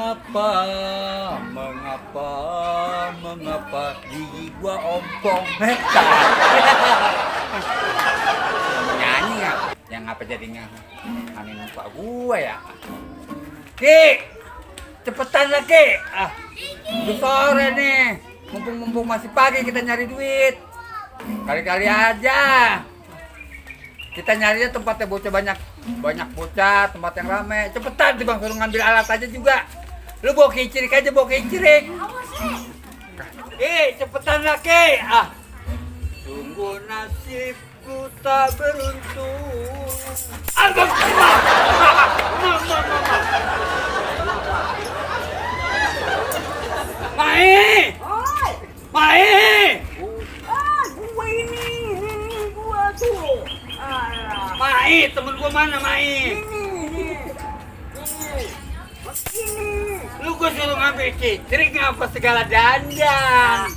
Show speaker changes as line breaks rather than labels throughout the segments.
Mengapa, mengapa gigi gua ompong metal? Nyanyi nggak? Yang apa jadinya angin muka gua ya? Ki, cepetan lah Ki. Udah sore nih. Mumpung masih pagi kita nyari duit. Kali-kali aja. Kita nyarinya tempatnya bocah banyak bocah, tempat yang rame. Cepetan Bang, suruh ngambil alat aja juga. Lu bawa kicirik aja, bawa kicirik. Cepetan lah Ki. Sungguh nasibku tak beruntung. Mai! Mai!
Gua tuh.
Mai, temen gua mana Mai?
Ini.
Lu gua suruh ngambil kicirik ngapa segala dandan?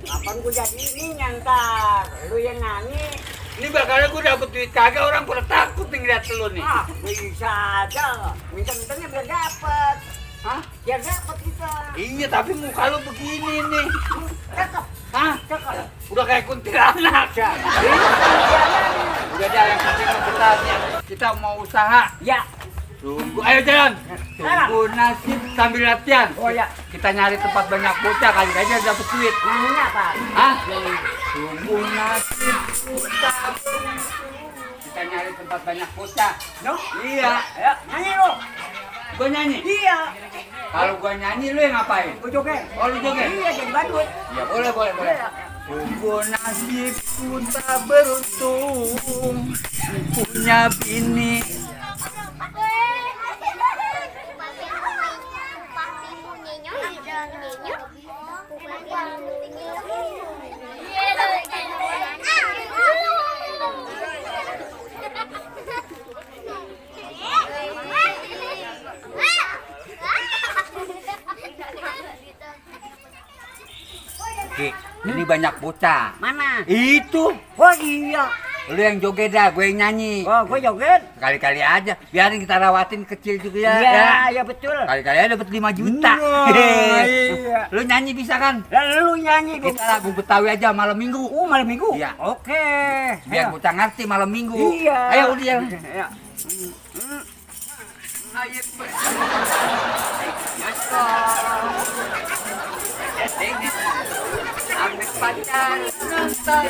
Kapan gua jadi ini nyantar? Lu yang nyanyi.
Ini bakalnya gua dapet duit kagak, orang pada takut nih ngeliat lu nih.
Bisa aja. Minta-mintanya biar dapet.
Hah?
Biar dapet kita.
Iya, tapi muka lu begini nih.
Cakep.
Hah?
Cakep.
Udah kayak kuntilanak. Udah ada yang penting kita mau usaha.
Ya.
Tunggu, ayo jalan. Tunggu nasib sambil latihan.
Oh ya.
Kita nyari tempat banyak bocah kali aja dapet duit.
Nyanyinya apa?
Hah? Tunggu nasib kita nyari tempat banyak bocah.
No?
Iya.
Ayo, nyanyi lu.
Gua nyanyi.
Iya.
Kalau gua nyanyi lu yang ngapain?
Gua joget.
Oh, lu joget?
Iya, jadi badut.
Ya boleh.
Iya.
Tunggu nasibku tak beruntung punya bini. Ki, ini banyak bocah.
Mana?
Itu.
Oh iya.
Lu yang joget dah, gue yang nyanyi.
Oh, gua joget.
Kali-kali aja, biarin kita rawatin kecil juga ya.
Iya, betul.
Kali-kali aja dapat 5 juta.
Iya.
Lu nyanyi bisa kan?
Lalu nyanyi gua.
Kita lagu Betawi aja malam Minggu.
Malam Minggu?
Iya.
Oke.
Biar bocah ngerti malam Minggu.
Iya.
Ayo udah jalan.
Iya.
Ayo ambil pacar nonton.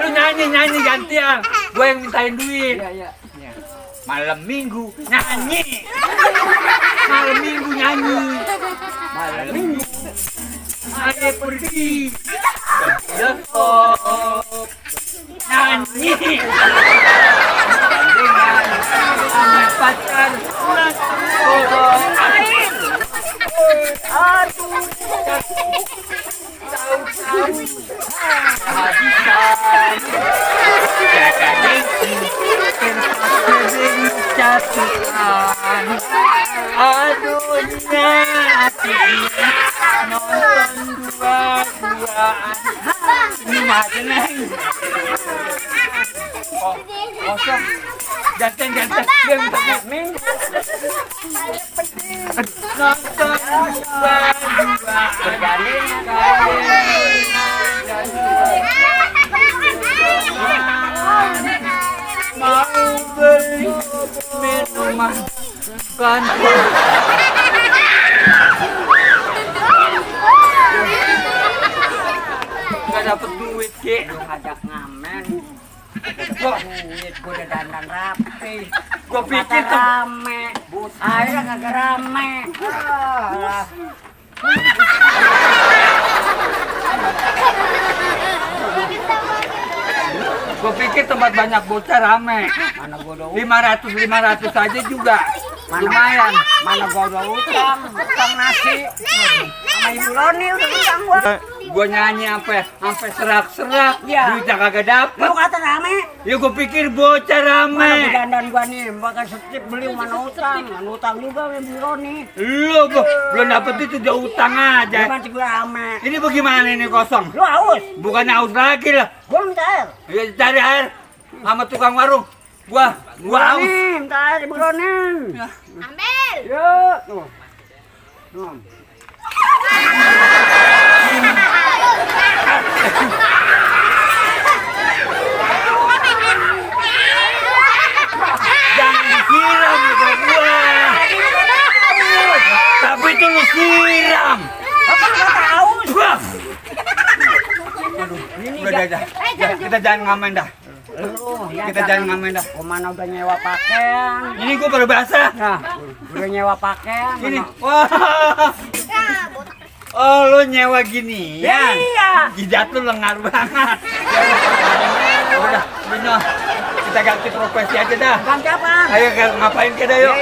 Lu nyanyi gantian. Gue yang mintain duit.
Iya.
Malam Minggu nyanyi. Malam Minggu nyanyi. Malam Minggu. Ayo pergi. Bioskop. Nyanyi. Dengan ambil pacar. Kodok.
Aduh.
Tahu-tahu. Habisan. Jaga gengsi. Jatuhan. Aduhnya hatinya nonton dua-duaan. Ini mah neng. Oh, kosong. Jantan. Dia minta ming. Nonton dua-duaan. Berganding mau beli minuman kan nggak dapet duit Ki.
Lu ngajak ngamen.
Gua
Duit gua udah dandan rapi.
gua pikir tuh
rame. Akhirnya kagak rame. Alah.
gua pikir tempat banyak bocah rame.
Mana gua doang.
500 aja juga. lumayan.
Mana gua udah utang nasi. Sama Ibu Roni udah utang gua.
Gua nyanyi sampai serak-serak,
Iya.
duitnya kagak dapet.
Lu kata rame.
Ya gua pikir bocah
Mana
rame.
bedandan gua nih, makan setip beli mana utang juga sama Ibu Roni.
Lu belum dapet itu udah utang aja.
Cuman juga rame.
Ini bagaimana ini kosong?
Lu haus?
Bukan haus lagi lah.
Gua minta air.
Ya cari air sama tukang warung. Gua haus.
Nih, minta air Ibu Roni.
Ambil.
Yuk, tuh. Tuh.
Jangan disiram muka gua. Tapi itu lu siram.
Apa lu kata haus?
Wah.
Ini
Udah dah. Kita jangan ngamen dah.
Lu, ya
Kita jangan ngamen dah.
Gua mana udah nyewa pakaian.
Ini gua baru basah.
Nah, udah nyewa pakaian.
Ini.
mana-
Wah.
Ya, botak.
Oh, lu nyewa gini ya?
Iya.
Jidat lu lengar banget. Udah, Bino. Kita ganti profesi aja dah.
Ganti apa?
Ayo ngapain kita yuk?